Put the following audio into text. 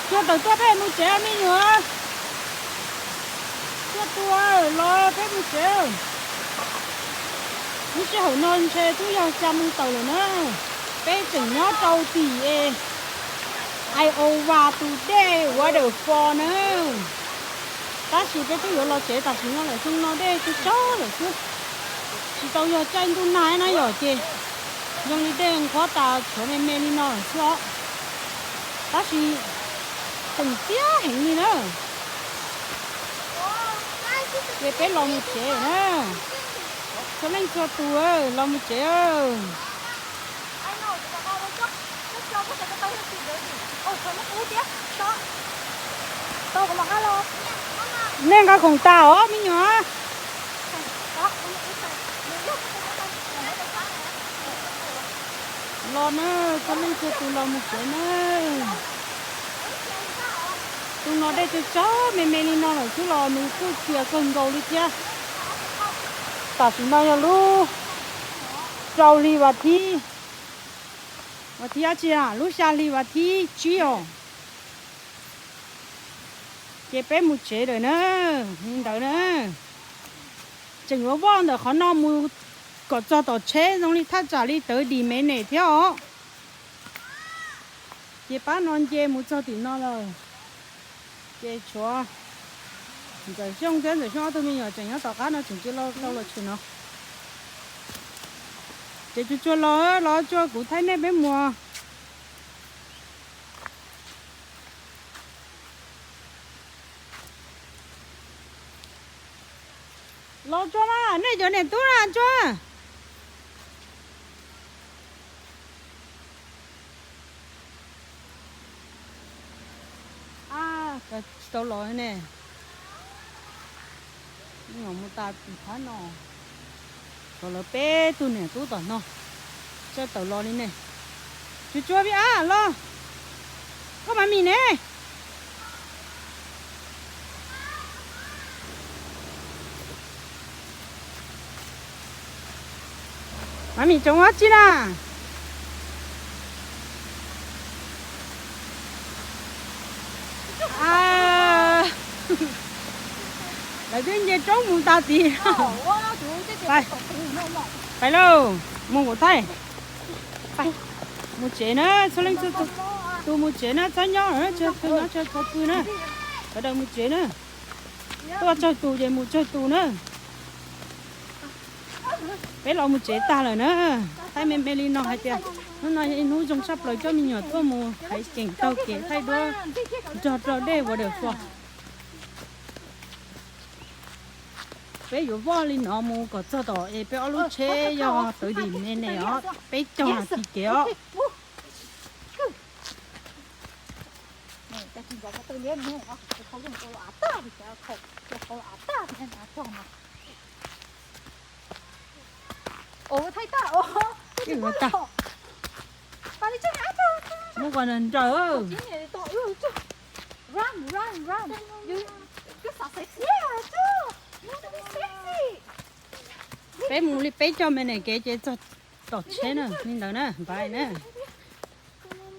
Tsuag tawm tuaj peb mus tsev me nyuam. Tsuag tuaj los peb mus tsev. Lub sij hawm no ntshe twb yog xya moo tawm lawm na. Peb tseem nyob rau tim Iowa tus dej Waterfall na. Tab sis peb twb yuav los tsev tam sim no lawm, xyoo no dej tsawg tsawg lawm xwb. Tsis tau yog caij ntuj nag na yom, ces zoo li dej nqhuab tas tshuav me me li no lawm xwb os. Tab sis tseem tiab heev li na. Ces peb los mus tsev na. Txhua leej txhua tus los mus tsev. Nej nqa khoom tas os me nyuam. Los na, txhua leej txhua tus los mus tsev na. Tus no dej tsawg tsawg me me li no lawm xwb los nws kuj txias kawg nkaus li thiab. Tam sim no yog lub rau hli vas thib, vas thib dab tsi a, lub xya hli vas thib tsib os. Ces peb mus tsev lawm na, li ntawd na. Tseem yuav voj ntawm qhov no mus kom txog tom tsheb zoo li thaj tsam li tawv dim me nem thiab os. Ces pab no nce mus txog tim no lawm. Ces tshuav Ntxawm Xyooj thiab Ntxawm Xyooj ob tug me nyuam tseem nyob tom qab no tseem tsis tau los tshwm no. Ces tsuag tsuag los, los tsuag kuv thaij nej peb mus. Los tsuag mas, nej cov niam tub na tsuag. Tsis tau los ne. Nyuam mus tas tim phab no. Tshuav lawv peb tug niam tub tom no. Tsaws tawm los li ne. Tsuag tsuag Vij Ab los. Koj Mab Mis ne. Mab Mis tsoom ua tsi na? Lawv twb nce roob mus tag tid. Pais lauj, mus kuv thaij. Mus tsev na, txhua leej txhua tus mus tsev na, txhob nyob, txhob nyob, txhob pw na. Sawv daws mus tsev na. Tuaj tsawg tus ces mus tsawg tus na. Peb los mus tsev tag lawm na. Thaij me me li no hais tias hnub no yog ib hnub zoo tshaj plaws coj me nyuam tuaj mus hais ceem taug kev thaij duab nrog rau dej Waterfall. Peb yuav voj li no mus kom txog tom es peb ob lub tsheb yog tawv dim me ne os, peb caug nas this kev os. Muab qos nraws. Peb mus li peb caug me ne kev ces txog tom tsheb na, li ntawd na, npaj na.